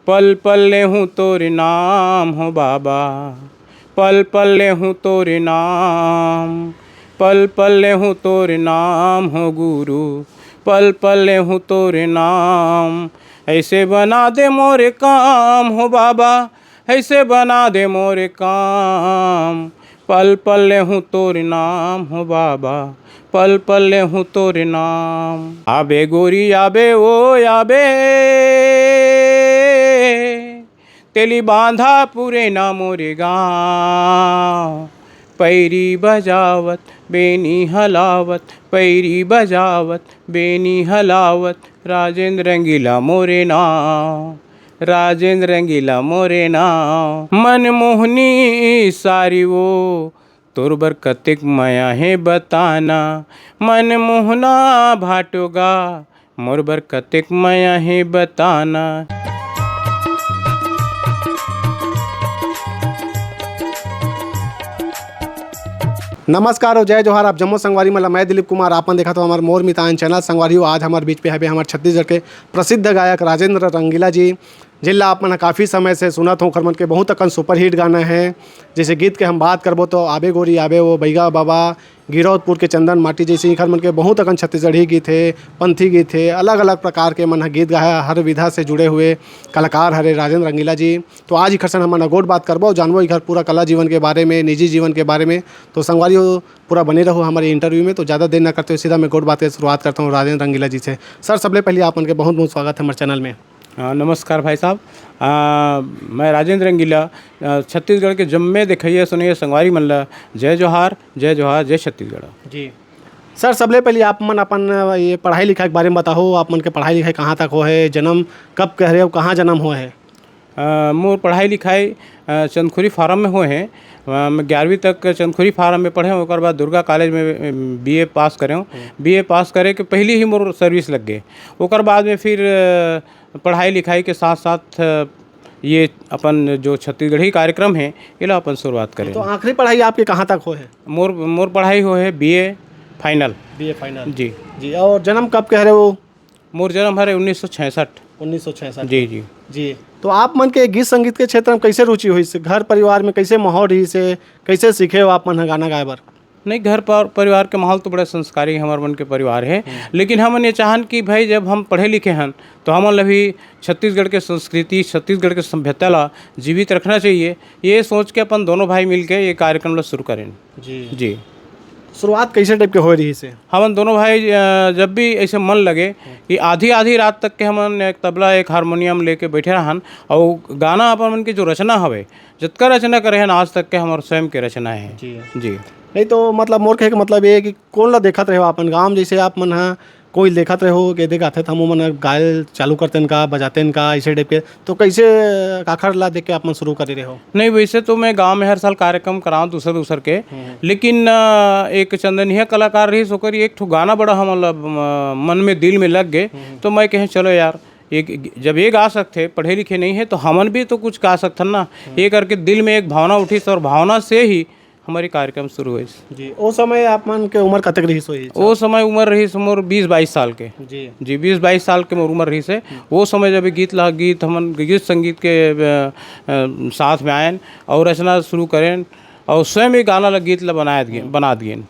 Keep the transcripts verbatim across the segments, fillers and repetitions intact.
पल पल लेहूँ तोर नाम हो बाबा, पल पल लेहूँ तोर नाम, पल पल लेहूँ तोर नाम हो गुरु, पल पल लेहूँ तोर नाम। ऐसे बना दे मोर काम हो बाबा, ऐसे बना दे मोर काम, पल पल लेहूँ तोर नाम हो बाबा, पल पल लेहूँ तोर नाम। आबे गोरी आबे ओ आबे, तेली बांधा पुरे ना मोरे गाँव। पैरी बजावत, बेनी हलावत, पैरी बजावत, बेनी हलावत, राजेंद्र रंगीला मोरे नाव, राजेंद्र रंगीला मोरे नाव। मनमोहनी सारी वो, तोर बर कतेक मया हे बताना, मनमोहना भाटोगा, मोर बर कतेक मया हे बताना। नमस्कार और जय जोहार, आप जम्मो संगवारी मन ला मैं दिलीप कुमार, आपन देखत हो हमर मोर मितान चैनल। संगवारी हो, आज हमर बीच पे हवे हमर छत्तीसगढ़ के प्रसिद्ध गायक राजेंद्र रंगीला जी, जिन ला आप मन ह काफ़ी समय से सुनत हो, ओखर मन के बहुत अकन सुपरहिट गाना हे। जैसे गीत के हम बात करबो तो आबे गोरी आबे वो, बैगा बाबा, गिरौदपुर के चंदन माटी, जैसे इखर मन के बहुत अकन छत्तीसगढ़ी गीत हे, पंथी गीत हे, अलग-अलग प्रकार के मन ह गीत गाए हे, हर विधा से जुड़े हुए कलाकार हरे राजेंद्र रंगीला जी। तो आज इखर से हमन अगोट बात करबो, जानबो इखर पूरा कला जीवन के बारे में, निजी जीवन के बारे में। तो संगवारी हो, पूरा बने रहो हमारे इंटरव्यू में। तो ज़्यादा देर ना करते हुए सीधा मैं गोट बात के शुरुआत करता हूँ राजेंद्र रंगीला जी से। सर, सबले पहले आप मन के बहुत बहुत स्वागत है हमारे चैनल में। हाँ, नमस्कार भाई साहब। आ, मैं राजेंद्र रंगीला, आ, छत्तीसगढ़ के जम्मे देखइया सुनइया संगवारी मन ला जय जोहार, जय जोहार, जय छत्तीसगढ़। जी सर, सबले पहले आप मन अपन, अ, ये पढ़ाई लिखाई के बारे में बताओ, आप मन के पढ़ाई लिखाई कहाँ तक हो है, जन्म कब के हरे अउ कहाँ जन्म हो है? अ, मोर पढ़ाई लिखाई, अ, चंदखुरी फार्म में होए हे। अ, मैं ग्यारहवीं तक चंदखुरी फार्म में पढ़े हूँ, ओकर बाद दुर्गा कॉलेज में, अ, बीए पास करे हूँ। हम्म। बीए पास करे के पहली ही मोर सर्विस लग गए। ओकर बाद में फिर, अ, पढ़ाई लिखाई के साथ साथ, अ, ये अपन जो छत्तीसगढ़ी कार्यक्रम है, एला अपन शुरुआत करें। तो आखिरी पढ़ाई आपके कहाँ तक हो है? मोर, मोर पढ़ाई हो है बीए फाइनल। BA final. जी। जी, और जन्म कब के हरे वो? मोर जन्म हरे उन्नीस सौ छियासठ। उन्नीस सौ छियासठ। जी, जी। जी, तो आप मन के गीत संगीत के क्षेत्र में कैसे रुचि हुई से? घर परिवार में कैसे माहौल रही से? कैसे सीखे हो आप मन ह गाना गाए बर? नहीं, घर पर, परिवार के माहौल तो बड़ा संस्कारी हमर मन के परिवार है। हम्म। लेकिन हमन ये चाहन कि भाई, जब हम पढ़े लिखे हन, तो हमन ला भी छत्तीसगढ़ के संस्कृति, छत्तीसगढ़ के सभ्यता ला जीवित रखना चाहिए। ये सोच के अपन दोनों भाई मिलके ये कार्यक्रम ला शुरू करेन। जी। जी। शुरुआत कैसे टाइप के होए रही से? हमन दोनों भाई, अ, जब भी ऐसे मन लगे कि आधी-आधी रात तक के हमन एक तबला, एक हारमोनियम लेके बैठे रहन, और गाना अपन मन के जो रचना हवे, जतका रचना करे हन आज तक के, हमर स्वयं के रचना है। जी। जी। नहीं तो मतलब मोर कहे के मतलब ये है कि कौन ला देखत रहे हो अपन गाँव में, जैसे आप मन ह कोई देखत रहे हो कि देख आथे त हमू मन गायल चालू करतेन का, बजातेन का, ऐसे टाइप के, तो कैसे काखर ला देख के आप मन शुरू करे रहे हो? नहीं, वैसे तो मैं गांव में हर साल कार्यक्रम कराऊं दूसर दूसर के, हम्म। लेकिन, अ, एक चंदनिया कलाकार रहिस, ओकर एक ठो गाना बड़ा हमन ला, अ, मन में, दिल में लग गए, हम्म। तो मैं कहे, "चलो यार, एक, जब ये गा सकथे, पढ़े लिखे नहीं है, तो हमन भी तो कुछ गा सकथन ना।" हम्म। ये करके दिल में एक भावना उठिस और भावना से ही हमारी कार्यक्रम शुरू होइस। जी, ओ समय आप मन के उम्र कतेक रहिस होही? ओ समय उम्र रहिस मोर बीस बाईस साल के। जी। जी, बीस बाईस साल के मोर उम्र रहिस हे। हम्म। ओ समय जब ये गीत ला, गीत हमन गीत संगीत के, अ, अ, साथ में आयन और रचना शुरू करेन और स्वयं ये गाना ला, गीत ला बनाए दिए, हम्म। बना दिए।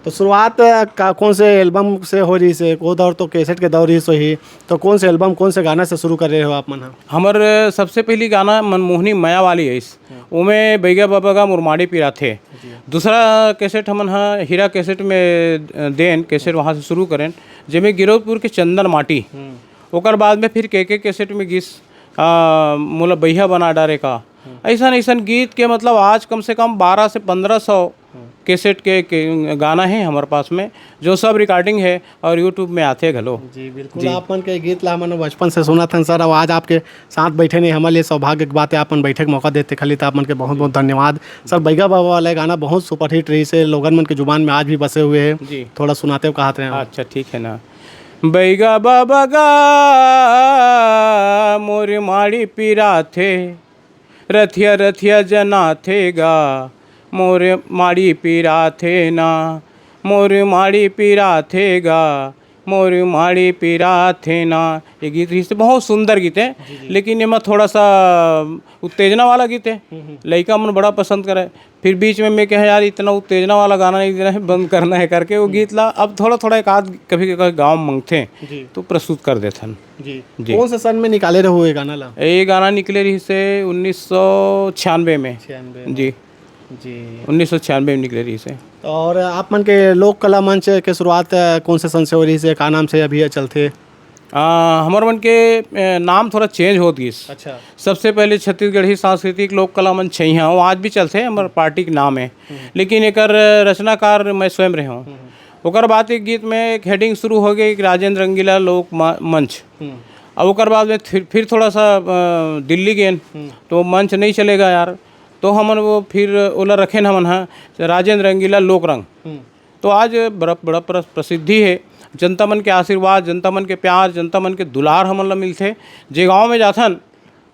तो शुरुआत, अ, का, कौन से एल्बम से हो रहिस हे? ओ दौर तो कैसेट के दौर रहिस होही, तो कौन से एल्बम, कौन से गाना से शुरू करे हो आप मन ह? हमर, अ, सबसे पहली गाना मनमोहनी मया वाली आइस। हम्म। ओमे बैगा बाबा गा मुरमाड़ी पिराथे। जी। दूसरा कैसेट हमन ह हीरा कैसेट में, अ, देन, कैसेट वहाँ से शुरू करेन, जेमे गिरौदपुर के चंदन माटी। हम्म। ओकर बाद में फिर के के कैसेट में गिस, अ, मोला बइहा बना डारे का। हम्म। अइसन, अइसन गीत के मतलब आज कम से कम बारह से पन्द्रह सौ हम्म। कैसेट के, के गाना है हमारे पास में, जो सब रिकॉर्डिंग है और YouTube में आथे घलो। जी, बिल्कुल। जी। आप मन के गीत ला हमन बचपन से सुनत हन सर, और आज आपके साथ बैठे नहीं, हमारे लिए सौभाग्य की बात है, आप मन बैठे के मौका देते खाली, तो आप मन के बहुत, बहुत धन्यवाद। सर, बैगा बाबा वाला गाना बहुत सुपरहिट रहिस हे, लोगन मन के जुबान में आज भी बसे हुए हैं। जी। थोड़ा सुनाते हो, कहत रहे हो। अच्छा, ठीक है ना। बैगा बाबा गा मोर माड़ी पिराथे, रथिया रथिया जनाथे गा, मोर माड़ी पिराथे ना, मोर माड़ी पिराथे गा, मोर माड़ी पिराथे ना, ये गीत रहिस हे, बहुत सुंदर गीत हे। जी, जी। लेकिन एमा थोड़ा सा उत्तेजना वाला गीत हे। हम्म, हम्म। लइका मन बड़ा पसंद करे। फिर बीच में मैं कहे, "यार, इतना उत्तेजना वाला गाना नहीं देना है, बंद करना है," करके वो हम्म। गीत ला अब थोड़ा-थोड़ा एक आध कभी-कभी गाँव में मंगथे, जी। तो प्रस्तुत कर देथन। जी। जी। कौन से सन में निकाले रहो ये गाना ला? ये गाना निकले रहिस हे उन्नीस सौ छियानवे में। छियानवे में। जी। जी। उन्नीस सौ छियानवे में निकले रहिस हे। और आप मन के लोक कला मंच के शुरुआत, अ, कौन से सन से हो रहिस हे, का नाम से अभी ये चलथे? आ, हमर मन के, ए, नाम थोड़ा change होत गिस। अच्छा। सबसे पहले छत्तीसगढ़ी सांस्कृतिक लोक कला मंच छइहां, वो आज भी चलथे, हमर पार्टी के नाम हे। हम्म। लेकिन एकर रचनाकार मैं स्वयं रहे हूँ। हम्म। ओकर बाद एक गीत में एक heading शुरू हो गई, एक राजेंद्र रंगीला लोक मा-, मंच। हम्म। अब ओकर बाद में फिर, फिर थोड़ा सा, अ, दिल्ली गेन, हम्म। तो मंच नहीं चलेगा यार, तो हमन वो फिर ओला रखेन हमन हा, राजेंद्र रंगीला लोक रंग। हम्म। तो आज बड़ा, बड़ा प्र-, प्रसिद्धि हे, जनता मन के आशीर्वाद, जनता मन के प्यार, जनता मन के दुलार हमन ला मिलथे। जे गाँव में जाथन,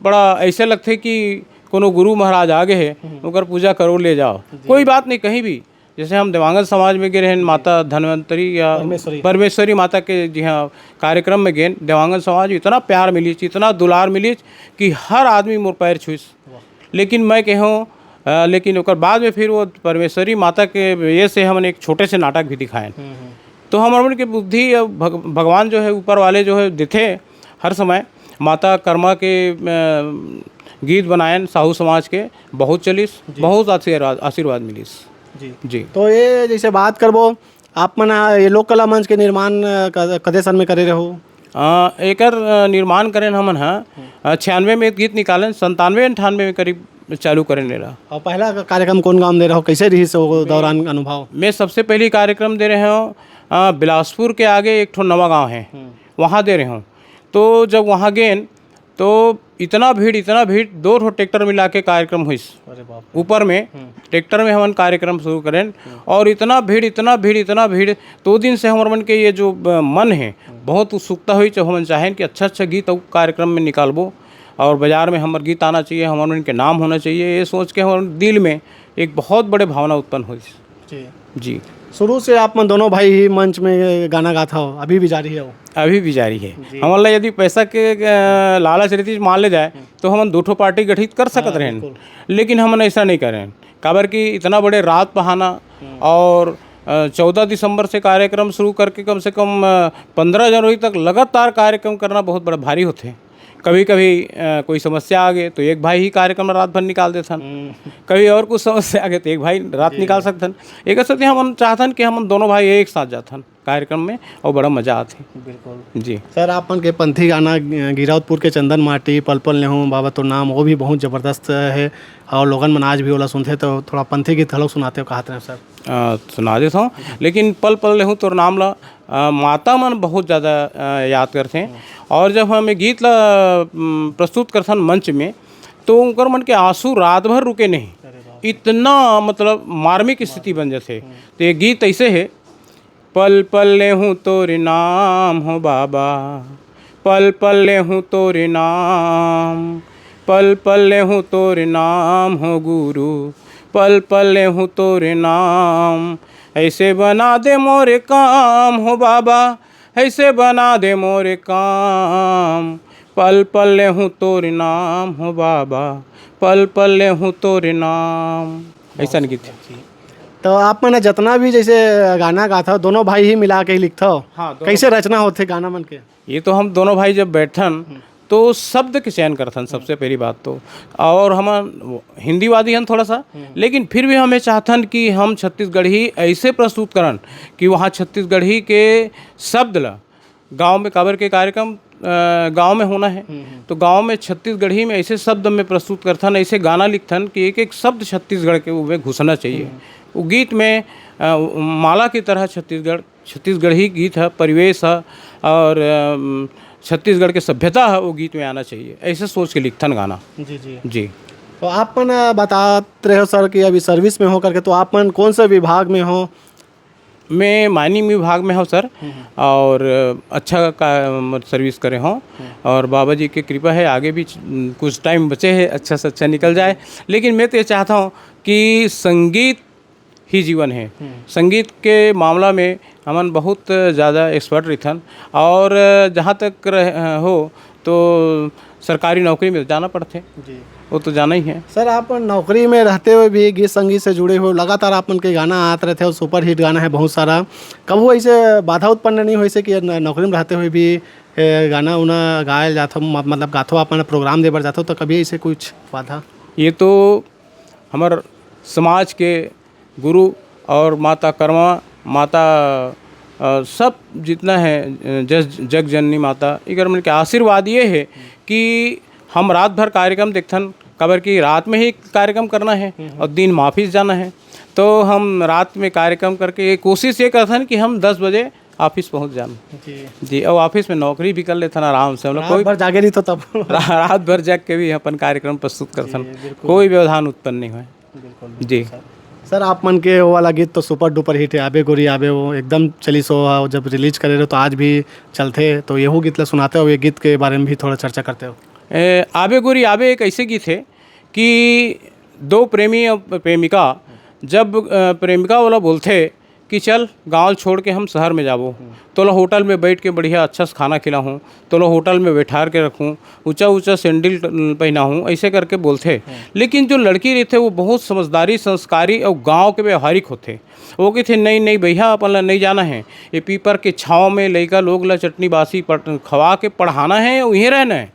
बड़ा ऐसे लगथे कि कोनो गुरु महाराज आ गे हे, हम्म। ओकर पूजा करो, ले जाओ। जी। कोई बात नहीं, कहीं भी, जैसे हम देवांगन समाज में गे रहेन, माता धन्वंतरी या परमेश्वरी। परमेश्वरी माता के जी हाँ कार्यक्रम में गेन, देवांगन समाज इतना प्यार मिलिस, इतना दुलार मिलिस कि हर आदमी मोर पैर छुइस। वाह। लेकिन मैं कहूँ, अ, लेकिन ओकर बाद में फिर वो परमेश्वरी माता के ये से हमन एक छोटे से नाटक भी दिखाएन। हम्म, हम्म। तो हमर मन के बुद्धि अब भग-, भगवान जो है, ऊपर वाले जो है, देथे हर समय। माता कर्मा के, अ, गीत बनाएन साहू समाज के, बहुत चलिस, जी। बहुत आशीर्वाद, आशीर्वाद मिलिस। जी। जी। तो ये जैसे बात करबो, आप मन, आ, ये लोक कला मंच के निर्माण, आ, क-, कदे सन में करे रहो? आ, एकर, आ, निर्माण करेन हमन ह, हम्म। आ, छियानवे में एक गीत निकालेन, संतानवे अंठानवे में करीब चालू करेन एला। और पहला का कार्यक्रम कौन गाँव में दे रहो, कैसे रहिस वो दौरान अनुभव? मैं सबसे पहली कार्यक्रम दे रहे हूँ, आ, बिलासपुर के आगे एक ठो नवा गाँव है, हम्म। वहाँ दे रहे हूँ। तो जब वहाँ गेन, तो इतना भीड़, इतना भीड़, दो ठो ट्रैक्टर मिला के कार्यक्रम होइस। अरे बाप रे। ऊपर में हम्म। ट्रैक्टर में हमन कार्यक्रम शुरू करेन हम्म। और इतना भीड़, इतना भीड़, इतना भीड़। तो दिन से हमर मन के ये जो, अ, मन है, हम्म। बहुत उत्सुकता होइस, हमन चाहेन कि अच्छा-अच्छा गीत अउ कार्यक्रम में निकालबो और बाजार में हमर गीत आना चाहिए, हमर मन के नाम होना चाहिए। ये सोच के हमर दिल में एक बहुत बड़े भावना उत्पन्न होइस। जी। जी। शुरू से आप मन दोनों भाई ही मंच में गाना गात हव, अभी भी जारी है वो? अभी भी जारी है। जी। हमन ला यदि पैसा के, अ, लालच रहती, मान ले जाए, हम्म। तो हमन दो ठो पार्टी गठित कर सकत हाँ, रहेन। बिल्कुल। लेकिन हमन ऐसा नहीं करेन, काबर कि इतना बड़े रात पहाना हम्म। और, अ, चौदह दिसंबर से कार्यक्रम शुरू करके कम से कम, अ, पन्द्रह जनवरी तक लगातार कार्यक्रम करना बहुत बड़ा भारी होथे। कभी-कभी, अ, कोई समस्या आ गे, तो एक भाई ही कार्यक्रम रात भर निकाल देथन। हम्म। कभी और कुछ समस्या आ गे, तो एक भाई रात जी। निकाल सकथन। एकर सेती हमन चाहथन कि हमन दोनों भाई एक साथ जाथन कार्यक्रम में, और बड़ा मजा आथे। बिल्कुल। जी। सर, आप मन के पंथी गाना, अ, गिरौदपुर के चंदन माटी, पल पल लेहूँ बाबा तोर नाम, वो भी बहुत जबरदस्त है, और लोगन मन आज भी ओला सुनथे, तो थोड़ा पंथी गीत घलोक सुनाते हो, कहत रहे सर। अ, सुना देत हौं, लेकिन पल पल लेहूँ तोर नाम ला, अ, माता मन बहुत ज़्यादा, अ, याद करथे। हम्म। और जब हम ये गीत ला, उम, प्रस्तुत करथन मंच में, तो उनकर मन के आंसू रात भर रुके नहीं। अरे बाप रे। इतना, मतलब, मार्मिक स्थिति बन जाथे। हम्म। तो ये गीत ऐसे है, पल पल लेहूँ तोर नाम हो बाबा, पल पल लेहूँ तोर नाम, पल पल लेहूँ तोर नाम हो गुरु, पल पल लेहूँ तोर नाम। ऐसे बना दे मोर काम हो बाबा, ऐसे बना दे मोर काम, पल पल लेहूँ तोर नाम हो बाबा, पल पल लेहूँ तोर नाम। ऐसन गीत। जी। तो आप मन जतना भी जैसे गाना गाथव, दोनों भाई ही मिला के ही लिखथव? हाँ, दोनों। कैसे रचना होथे गाना मन के? ये तो हम दोनों भाई जब बैठन, हम्म। तो शब्द के चयन करथन, सबसे हम्म। पहली बात तो। और हम हिंदीवादी हन थोड़ा सा, हम्म। लेकिन फिर भी हम ये चाहथन कि हम छत्तीसगढ़ी ऐसे प्रस्तुत करन कि वहाँ छत्तीसगढ़ी के शब्द ला गाँव में, काबर के कार्यक्रम, अ, गाँव में होना है, हम्म, हम्म। तो गाँव में छत्तीसगढ़ी में ऐसे शब्द में प्रस्तुत करथन, ऐसे गाना लिखथन कि एक एक शब्द छत्तीसगढ़ के में घुसना चाहिए। हम्म। वो गीत में, अ, माला की तरह छत्तीसगढ़, छत्तीसगढ़ी गीत है, परिवेश है और, अम, छत्तीसगढ़ के सभ्यता है, वो गीत में आना चाहिए। ऐसे सोच के लिखथन गाना। जी, जी। जी। तो आप मन, अ, बतात रहे हो सर कि अभी service में हो करके, तो आप मन कौन से विभाग में हो? मैं mining विभाग में हूँ सर, हम्म, हम्म। और अच्छा का, मतलब, service करे हूँ, हम्म। और बाबा जी की कृपा है, आगे भी च-, कुछ time बचे है, अच्छा से अच्छा निकल जाए। लेकिन मैं तो ये चाहता हूँ कि संगीत ही जीवन हे। हम्म। संगीत के मामला में हमन बहुत ज़्यादा expert रहिथन, और जहाँ तक रह-, हो तो सरकारी नौकरी में जाना पड़थे। जी। वो तो जाना ही है। सर, आप नौकरी में रहते हुए भी गीत संगीत से जुड़े हो, लगातार आप मन के गाना आत रहथे और superhit गाना है बहुत सारा। कभू ऐसे बाधा उत्पन्न नहीं होइसे कि न-, नौकरी में रहते हुए भी, ए, गाना उना गाए जाथो, म-, मतलब गाथो, आप मन program दे बर जाथो, तो कभी ऐसे कुछ बाधा? ये तो हमर समाज के गुरु और माता कर्मा, माता, अ, सब जितना है, अ, जस-, जग जननी माता, इकर मन के आशीर्वाद ये है कि हम रात भर कार्यक्रम देखथन, काबर कि रात में ही कार्यक्रम करना है हम्म। और दिन में office जाना है। तो हम रात में कार्यक्रम करके ये कोशिश ये करथन कि हम दस बजे office पहुंच जान। जी। जी, और office में नौकरी भी कर लेथन आराम से। हम लोग रात कोई भर जागे रही तो तब। रा-, रात भर जाग के भी अपन कार्यक्रम प्रस्तुत करथन। जी, बिल्कुल। कोई व्यवधान उत्पन्न नहीं होय। बिल्कुल, बिल्कुल जी। सर। सर, आप मन के वो वाला गीत तो super duper hit है, आबे गोरी आबे, वो एकदम चलिस हो, जब release करे रहे तो आज भी चलथे, तो यहू गीत ला सुनाते हो, ये गीत के बारे में भी थोड़ा चर्चा करते हो। ए, आबे गोरी आबे एक ऐसे गीत है कि दो प्रेमी और प्रेमिका, जब, अ, प्रेमिका वाला बोलथे कि चल गांव छोड़ के हम शहर में जाबो, हम्म। तोला होटल में बैठ के बढ़िया अच्छा से खाना खिलाहूँ, तोला होटल में बैठार के रखूँ, ऊंचा ऊंचा सैंडल पहनाहूँ, ऐसे करके बोलथे। हम्म। लेकिन जो लड़की रहिथे वो बहुत समझदारी, संस्कारी और गांव के व्यवहारिक होथे। वो कहिथे, "नहीं, नहीं भैया, अपन ला नहीं जाना है, ये पीपर के छाँव में लइका लोग ला चटनी बासी पट-, खवा के पढ़ाना है, उहें रहना है।"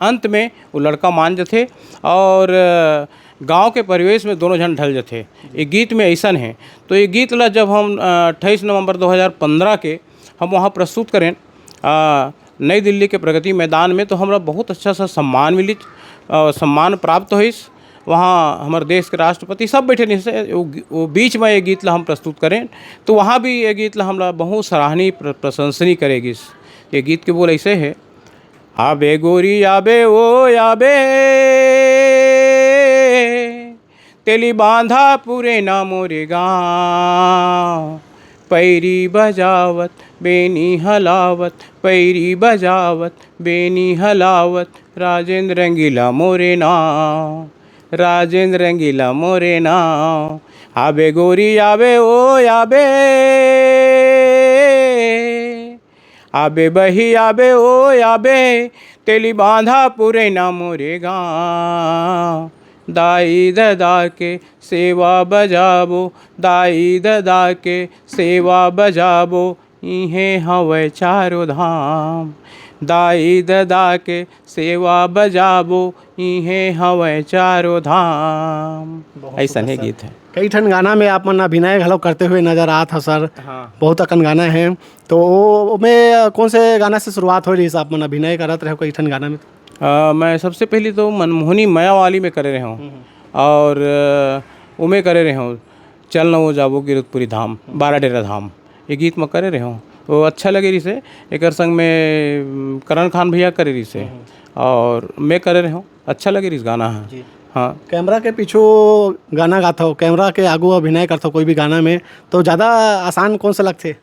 अंत में वो लड़का मान जथे और, अ, गांव के परिवेश में दोनों झन ढल जथे। ये गीत में ऐसन है। तो ये गीत ला जब हम, अ, अट्ठाईस नवंबर दो हज़ार पन्द्रह के हम वहाँ प्रस्तुत करें, अ, नई दिल्ली के प्रगति मैदान में, तो हमरा बहुत अच्छा सा सम्मान मिलिस, अ, सम्मान प्राप्त होइस। वहाँ हमर देश के राष्ट्रपति सब बैठे रहिस, वो, वो बीच में ये गीत ला हम प्रस्तुत करें, तो वहाँ भी ये गीत ला हमरा बहुत सराहनीय, प्र-, प्रशंसनीय करे गिस। ये गीत के बोल ऐसे है, आबे गोरी आबे ओ आबे, तेली बांधा पुरे ना मोरे गाँव। पैरी बजावत, बेनी हलावत, पैरी बजावत, बेनी हलावत, राजेंद्र रंगीला मोरे नाव, राजेंद्र रंगीला मोरे नाव। आबे गोरी आबे ओ आबे, आबे बही आबे ओ आबे, तेली बांधा पुरैना मोरे गाँव। दाई ददा के सेवा बजाबो, दाई ददा के सेवा बजाबो, इहें हवय चारों धाम। दाई ददा के सेवा बजाबो, इहें हवय चारों धाम। बहुत अइसन सुंदर हे सर। गीत हे। कई ठन गाना में आप मन अभिनय घलो करते हुए नजर आत ह सर। हाँ। बहुत अकन गाना हे। तो ओ-, ओमे कौन से गाना से शुरुआत होय रहिस, आप मन अभिनय करत रहे हो कई ठन गाना में? अ, मैं सबसे पहली तो मनमोहनी मया वाली में करे रहे हूँ। हम्म। और, अ, ओमे करे रहे हूँ, चल न वो जाबो गिरतपुरी धाम, हम्म। बारा डेरा धाम, ये गीत में करे रहे हूँ। वो अच्छा लगे रहिस हे। एकर संग में, उम, करण खान भैया करे रहिस हे। हम्म। और मैं करे रहे हूँ, अच्छा लगे रहिस गाना ह। जी। हाँ। कैमरा के पीछू गाना गाथव, कैमरा के आगू अभिनय करथव कोई भी गाना में, तो ज़्यादा आसान कौन सा लगथे?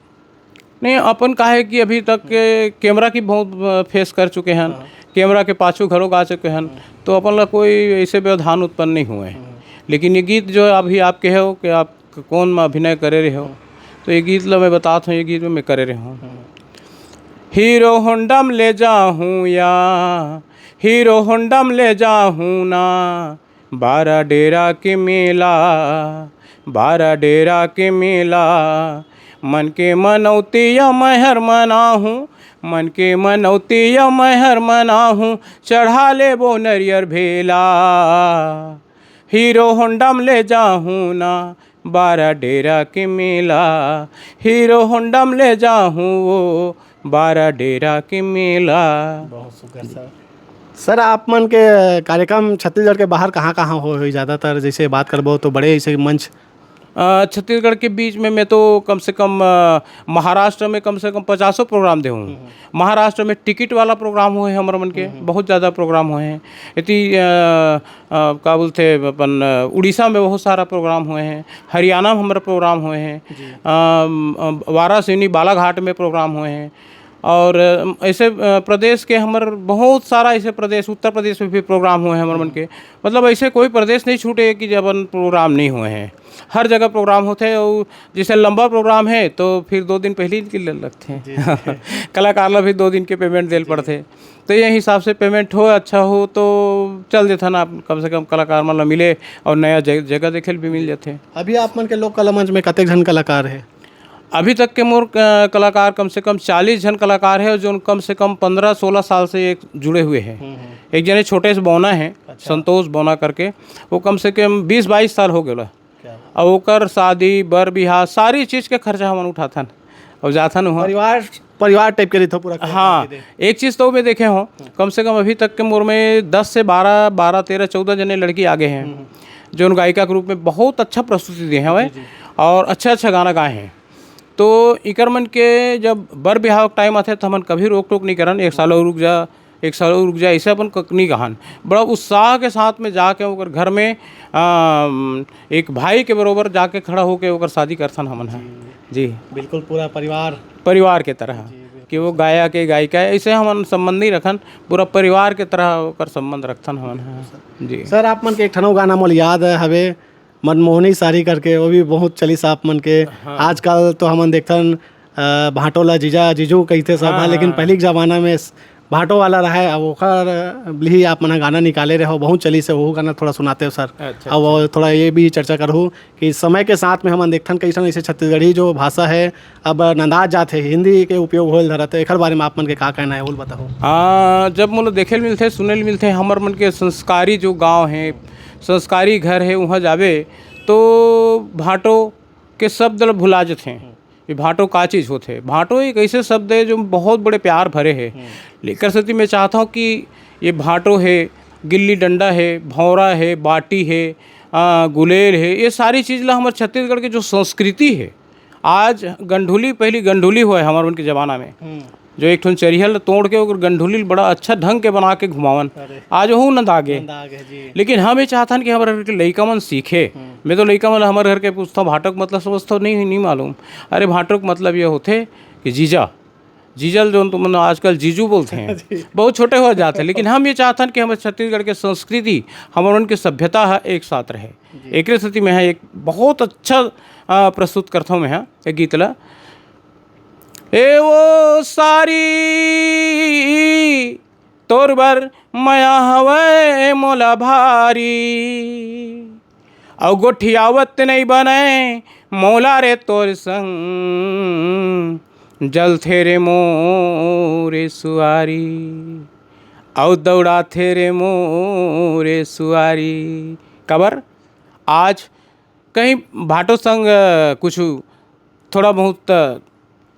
नहीं, अपन का हे कि अभी तक के कैमरा की बहुत, अ, face कर चुके हन, हाँ। कैमरा के पाछू घलो गा चुके हन, हाँ। तो अपन ला कोई ऐसे व्यवधान उत्पन्न नहीं हुए। हाँ। लेकिन ये गीत जो अभी आप कहे हो कि आप क-, कौन में अभिनय करे रहे हो, हाँ। तो ये गीत ला मैं बतात हूँ, ये गीत में मैं करे रहे हूँ। हाँ। हीरो होंडा म ले जाहूँ या, हीरो होंडा म ले जाहूँ ना, बारा डेरा के मेला, बारा डेरा के मेला। मन के मनौती या मैं हर मनाहूँ, मन के मनौती या मैं हर मनाहूँ, चढ़ा लेबो नरियर भेला। हीरो होंडा म ले जाहूँ ना, बारा डेरा के मेला, हीरो होंडा म ले जाहूँ वो, बारा डेरा के मेला। बहुत सुघर सर। सर, आप मन के कार्यक्रम छत्तीसगढ़ के बाहर कहाँ-कहाँ होय होही ज़्यादातर? जैसे बात करबो तो बड़े ऐसे मंच। अ, छत्तीसगढ़ के बीच में मैं तो कम से कम, अ, महाराष्ट्र में कम से कम पचासों प्रोग्राम दे हूँ। हम्म। महाराष्ट्र में टिकट वाला प्रोग्राम होय हे हमर मन के, हम्म। बहुत ज़्यादा प्रोग्राम होय हे। एती, अ, अ, का बोलथे अपन, अ, उड़ीसा में बहुत सारा प्रोग्राम होय हे, हरियाणा में हमर प्रोग्राम होय हे, जी। अम, अ, वारासिवनी बालाघाट में प्रोग्राम होय हे। और, अ, ऐसे, अ, प्रदेश के हमर बहुत सारा ऐसे प्रदेश, उत्तर प्रदेश में भी प्रोग्राम हुए हैं हमर मन के। मतलब ऐसे कोई प्रदेश नहीं छूटे कि जब प्रोग्राम नहीं हुए हैं, हर जगह प्रोग्राम होते हैं। और जैसे लंबा प्रोग्राम है तो फिर दो दिन पहले ही निकल लगते हैं। जी, जी। कलाकार ला भी दो दिन के पेमेंट देल पड़ते। तो ये हिसाब से पेमेंट हो, अच्छा हो तो चल देथन आप, कम से कम कलाकार मन ला मिले और नया जग-, जगह देखे ल भी मिल जाते। अभी आप मन के लोक कला मंच में कतेक झन कलाकार है? अभी तक के मोर, अ, कलाकार कम से कम चालीस झन कलाकार है, जो कम से कम पन्द्रह सोलह साल से एक जुड़े हुए हैं। हम्म, हम्म। एक जने छोटे से बौना है, अच्छा। संतोष बौना करके, वो कम से कम बीस बाईस साल हो गया। क्या बात। और ओकर शादी, बर बिहाव, सारी चीज के खर्चा हमन उठाथन और जाथन वहाँ। परिवार, परिवार टाइप के रहिथे पूरा कार्यक्रम हाँ, के दे। एक चीज तो मैं देखे हूँ, कम से कम अभी तक के मोर में दस से बारह, बारह, तेरह, चौदह जने लड़की आगे हैं, हम्म। जो उन गायिका के रूप में बहुत अच्छा प्रस्तुति दिए हैं जी, जी। और अच्छा अच्छा गाना गाए हैं। तो इकर मन के जब बर बिहाव के टाइम आथे, तो हमन कभी रोक टोक नहीं करन, एक साल और रुक जा, एक साल और रुक जा, ऐसे अपन क-, नहीं कहन। बड़ा उत्साह के साथ में जाके ओकर घर में, अम, एक भाई के बरोबर जाके खड़ा होके ओकर शादी करथन हमन ह। जी। जी। बिल्कुल पूरा परिवार। परिवार के तरह। जी, बिल्कुल। कि वो गायक है, गायिका है, ऐसे हमन संबंध नहीं रखन, पूरा परिवार के तरह ओकर संबंध रखथन हमन ह। जी। सर, आप मन के एक ठन अउ गाना मोला याद हवे, मनमोहनी सारी करके, वो भी बहुत चलिस आप मन के। हाँ। आजकल तो हमन देखथन, अ, भांटो ला जीजा, जीजू कहिथे सब, हाँ, ह, लेकिन हाँ। पहली के जमाना में स-, भांटो वाला रहे, अब ओकर भी आप मन ह गाना निकाले रहे हो, बहुत चलिस हे, वो गाना थोड़ा सुनाते हो सर। अच्छा, अब अच्छा। वो थोड़ा ये भी चर्चा करहु कि समय के साथ में हमन देखथन कैसन ऐसे छत्तीसगढ़ी जो भाषा है, अब नंदात जात हे, हिंदी के उपयोग होए ल धरत हे, एखर बारे में आप मन के का कहना है, वो ल बताओ। हाँ, जब मोला देखे ल मिलथे, सुने ल मिलथे, हमर मन के संस्कारी जो गांव हे, संस्कारी घर हे, उहाँ जाबे तो भांटो के शब्द ल भुला जथे। ये भांटो का चीज होथे? भांटो एक ऐसे शब्द है जो बहुत बड़े प्यार भरे है। हम्म। लेकर सेती मैं चाहता हूँ कि ये भांटो है, गिल्ली डंडा है, भौंरा है, बाटी है, आ, गुलेल है, ये सारी चीज ला हमर छत्तीसगढ़ के जो संस्कृति है, आज गंढुली, पहली गंढुली होय हमर मन के जमाना में, हम्म। जो एक ठन चरिहा ल तोड़ के ओकर गंढुली ल बड़ा अच्छा ढंग के बना के घुमावन। अरे। आज ओहू नंदा गे। नंदा गे, जी। लेकिन हम ये चाहथन कि हमर घर के लइका मन सीखे। हम्म। मैं तो लइका मन ल हमर घर के पूछथंव, "भांटो के मतलब समझथव?" "नहीं, नहीं मालूम।" अरे, भांटो के मतलब ये होथे कि जीजा, जीजा ल जोन तुमन आजकल जीजू बोलते हैं, जी। बहुत छोटे हो जाते हैं। लेकिन हम ये चाहथन कि हमर छत्तीसगढ़ के संस्कृति, हमर उनके सभ्यता ह एक साथ रहे। जी। एकरे सेती मैं ह एक बहुत अच्छा, आ, प्रस्तुत करथंव मैं ह एक गीत ला। ए वो सारी तोर बर मया हवय मोला भारी, अउ गोठियावत नइ बनय मोला रे तोर संग, जलथे रे मोरे सुआरी, अउ दौड़ाथे रे मोरे सुआरी। काबर आज कहीं भांटो संग, अ, कुछ थोड़ा बहुत, अ,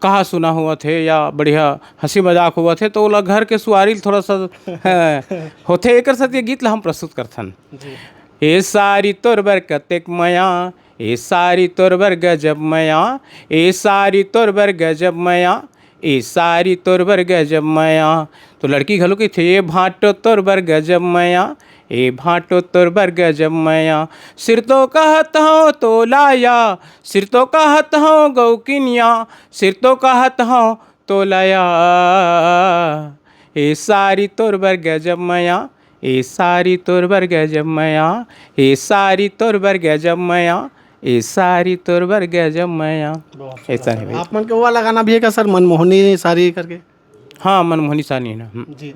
कहा सुना होवत हे या बढ़िया हंसी मजाक होवत हे, तो ओला घर के सुआरी ल थोड़ा सा, अ, होथे, एकर सेती ये गीत ला हम प्रस्तुत करथन। जी। ए सारी तोर बर कतेक मया, ए सारी तोर बर गजब मया, ए सारी तोर बर गजब मया, ए सारी तोर बर गजब मया। तो लड़की घलो कहिथे, "ए भांटो तोर बर गजब मया, ए भांटो तोर बर गजब मया। सिर तो कहत हंव तो लाया, सिर तो कहत हंव गौकिनिया, सिर तो कहत हंव तो लाया। ए सारी तोर बर गजब मया, ए सारी तोर बर गजब मया, ए सारी तोर बर गजब मया, ए सारी तोर बर गजब मया।" बहुत सुंदर ऐसा सर। है भैया। आप मन के वो वाला गाना भी है क्या सर, मनमोहनी सारी करके? हाँ, मनमोहनी सारी है ना। हम्म। जी।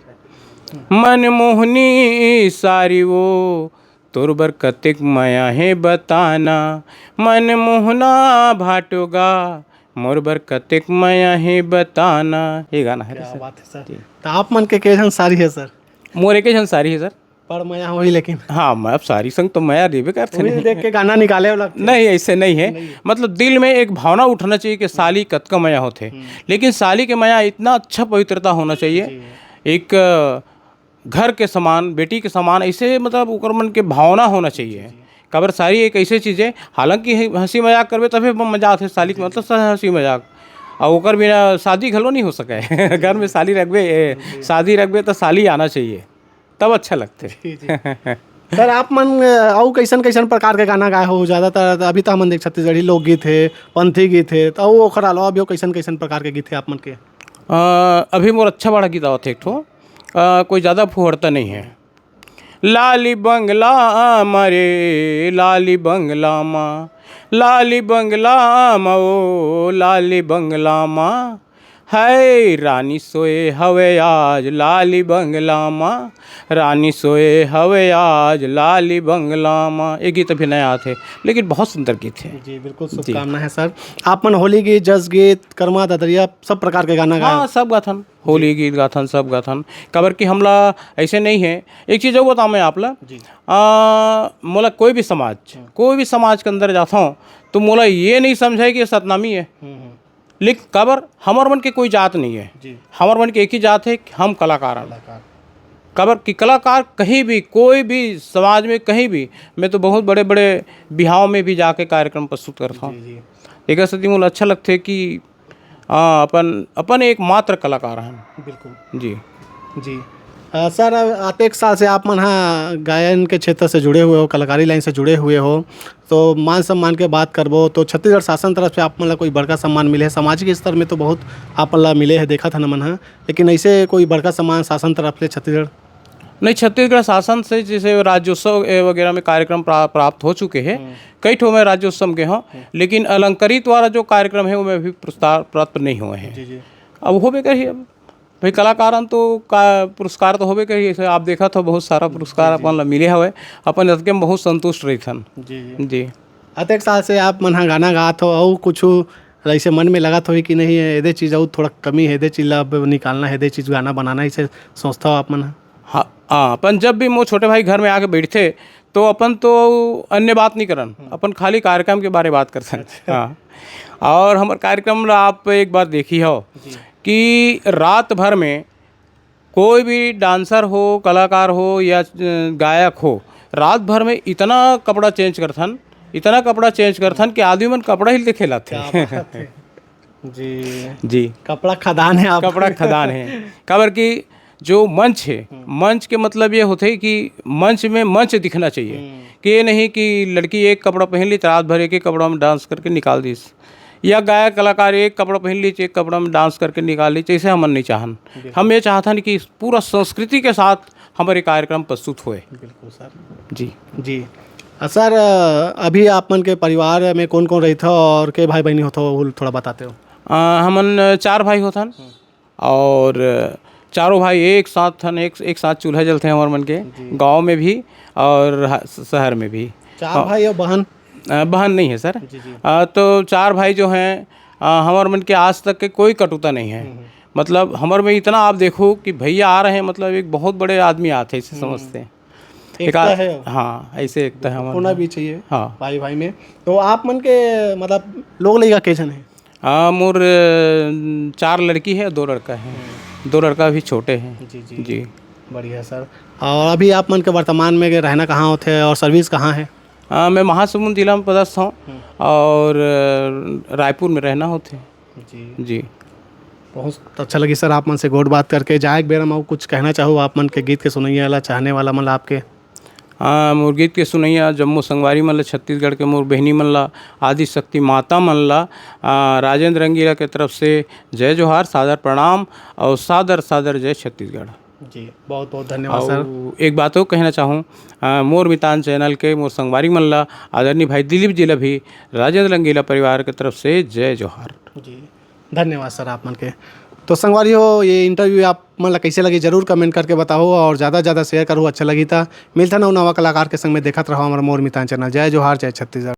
मनमोहनी सारी वो तोर बर कतेक मया हे बताना, मनमोहना भाटोगा, मोर बर कतेक मया हे बताना। ये गाना है क्या सर। बात है सर। जी। तो आप मन के के झन सारी है सर? मोर एके झन सारी है सर। पर मया होही लेकिन। हाँ, मैं अब सारी संग तो मया देबे करथे वही नहीं। देख के गाना निकाले वाला लगथे। नहीं, ऐसे नहीं है। नहीं है। मतलब दिल में एक भावना उठना चाहिए कि साली कतका मया होथे। हम्म। लेकिन साली के मया इतना अच्छा पवित्रता होना चाहिए। जी। एक, अ, घर के समान, बेटी के समान, ऐसे मतलब ओकर मन के भावना होना चाहिए। जी, जी। काबर सारी एक ऐसे चीज है, हालांकि ह-, हंसी मजाक करबे तभे म-, मजा आथे साली के, जी, मतलब जी। स-, हंसी मजाक। अउ ओकर बिना शादी घलो नहीं हो सके। घर में साली रखबे, ए, जी। शादी रखबे तो साली आना चाहिए। तब अच्छा लगथे। जी, जी। सर, आप मन, अ, अउ कइसन-कइसन प्रकार के गाना गाए हो? ज़्यादातर अभी तो हमन देख छत्तीसगढ़ी लोकगीत हे, पंथी गीत हे, तो अउ ओखर अलावा भी अउ कइसन-कइसन प्रकार के गीत हे आप मन के? अ, अभी मोर अच्छा बड़ा गीत आवत हे एक ठो, अ, कोई ज़्यादा फुहड़ता नहीं है। लाली बंगला मा रे, लाली बंगला मा, लाली बंगला मा, ओ लाली बंगला मा, है रानी सोए हवे आज लाली बंगला मा, रानी सोए हवे आज लाली बंगला मा। ये गीत अभी नया आत हे, लेकिन बहुत सुंदर गीत है। जी, बिल्कुल जी। शुभकामना है सर। आप मन होली गीत, जस गीत, करमा ददरिया, सब प्रकार के गाना गाए? हाँ, सब गाथन। होली जी। गीत गाथन, सब गाथन। काबर कि हमला ऐसे नहीं है। एक चीज़ और बताऊँ मैं आप ला, जी। आ, मोला कोई भी समाज, हम्म। कोई भी समाज के अंदर जाता हूँ, तो मोला ये नहीं समझाए कि ये सतनामी है। हम्म, हम्म। लेकिन काबर, हमर मन के कोई जात नहीं है। जी। हमर मन के एक ही जात है कि हम कलाकार हैं। कलाकार। काबर कि कलाकार कहीं भी, कोई भी समाज में कहीं भी, मैं तो बहुत बड़े-बड़े बिहाव में भी जाके कार्यक्रम प्रस्तुत करता हूँ। जी, जी। एकर सेती मोला अच्छा लगथे कि, आ, अपन, अपन एकमात्र कलाकार हन। बिल्कुल। जी। जी। अ, सर, अब अतेक साल से आप मन ह गायन के क्षेत्र से जुड़े हुए हो, कलाकारी लाइन से जुड़े हुए हो, तो मान सम्मान के बात करबो तो छत्तीसगढ़ शासन तरफ से आप मन ला कोई बड़का सम्मान मिले हे? सामाजिक स्तर में तो बहुत आप मन ला मिले हे, देखत हन हमन ह, लेकिन ऐसे कोई बड़का सम्मान शासन तरफ से छत्तीसगढ़? नहीं, छत्तीसगढ़ शासन से जैसे राज्योत्सव, ए, वगैरह में कार्यक्रम प्रा-, प्राप्त हो चुके हैं। हम्म। कई ठो मैं राज्योत्सव में गए हूँ, हम्म। लेकिन अलंकृत वाला जो कार्यक्रम है, वो में अभी पुरस्कार प्राप्त नहीं हुए हैं। जी, जी। अब होबे करही अब। भाई, कलाकारन तो का पुरस्कार तो होबे करही, जैसे आप देखत हो, बहुत सारा पुरस्कार जी, जी। अपन ला मिले हवय, अपन अतके में बहुत संतुष्ट रहिथन। जी, जी। जी। अतेक साल से आप मन ह गाना गात हो, अउ कुछु ऐसे मन में लगत होही कि नहीं, एदे चीज अउ थोड़ा कमी हे, एदे चीज ला अब निकालना हे, एदे चीज गाना बनाना हे, ऐसे सोचता हो आप मन ह? हाँ, हाँ, अपन जब भी मोर छोटे भाई घर में आके बैठथे, तो अपन तो अन्य बात नहीं करन, हम्म। अपन खाली कार्यक्रम के बारे बात करथन। अच्छा। हाँ। और हमर कार्यक्रम ला आप एक बार देखी हो जी। कि रात भर में कोई भी dancer हो, कलाकार हो या, अ, गायक हो, रात भर में इतना कपड़ा change करथन, इतना कपड़ा change करथन कि आदमी मन कपड़ा ही देखे लाथे। क्या बात है। जी। जी। कपड़ा खदान है आप। कपड़ा खदान है। काबर कि जो मंच है, हम्म। मंच के मतलब ये होथे कि मंच में मंच दिखना चाहिए। हम्म। कि ये नहीं कि लड़की एक कपड़ा पहन ली, तो रात भर एक ही कपड़ा में dance करके निकाल दीस, या गायक कलाकार एक कपड़ा पहन लीस, एक कपड़ा में dance करके निकाल लीस, ऐसे हमन नहीं चाहन। बिल्कुल। हम ये चाहथन कि पूरा संस्कृति के साथ हमारे कार्यक्रम प्रस्तुत होए। बिल्कुल सर। जी। जी। अ, सर, अ, अभी आप मन के परिवार में कौन-कौन रहिथो और के भाई बहिनी होथो, वो थोड़ा बताते हो? अ, हमन चार भाई होथन। हम्म। और चारों भाई एक साथ हन, एक, एक साथ चूल्हा जलथे हमर मन के, जी। गाँव में भी और ह-, शहर में भी। चार हाँ। भाई और बहन? अ, बहन नहीं है सर। जी, जी। अ, तो चार भाई जो हैं, अ, हमर मन के आज तक के कोई कटुता नहीं है। हम्म, हम्म। मतलब हमर में इतना आप देखो कि भैया आ रहे हैं, मतलब एक बहुत बड़े आदमी आते हैं, इसे हम्म। समझते हैं। एकता एक आ-, है। हाँ, ऐसे एकता है हमर होना में। भी चाहिए हाँ। भाई भाई में। तो आप मन के मतलब लोग लइका के झन है? हाँ, मोर, अ, चार लड़की है, दो लड़का है। हम्म। दो लड़का अभी छोटे हैं। जी, जी। जी। बढ़िया सर। और अभी आप मन के वर्तमान में रहना कहाँ होथे और service कहाँ है? हाँ, मैं महासमुंद जिला में पदस्थ हूँ हम्म। और, अ, रायपुर में रहना होथे। जी। जी। बहुत अच्छा लगी सर आप मन से गोठ बात करके। जाए के बेरा में कुछ कहना चाहू आप मन के गीत के सुनैया ला, चाहने वाला मन ला आपके? हाँ, मोर गीत के सुनैया जम्मो संगवारी मन ला, छत्तीसगढ़ के मोर बहिनी मन ला, आदि शक्ति माता मन ला, आ, राजेंद्र रंगीला के तरफ से जय जोहार, सादर प्रणाम और सादर सादर जय छत्तीसगढ़। जी, बहुत बहुत धन्यवाद सर। अउ एक बात और कहना चाहूँ, आ, मोर मितान channel के मोर संगवारी मन ला, आदरणीय भाई दिलीप जी ला भी राजेंद्र रंगीला परिवार के तरफ से जय जोहार। जी। धन्यवाद सर आप मन के। तो संगवारी हो, ये interview आप मन ला कैसे लगी, जरूर comment करके बताओ और ज़्यादा से ज़्यादा share करो, अच्छा लगी था। मिलता ना नवा कलाकार के संग में, देखत रहो हमारा मोर मितान channel। जय जोहार, जय छत्तीसगढ़।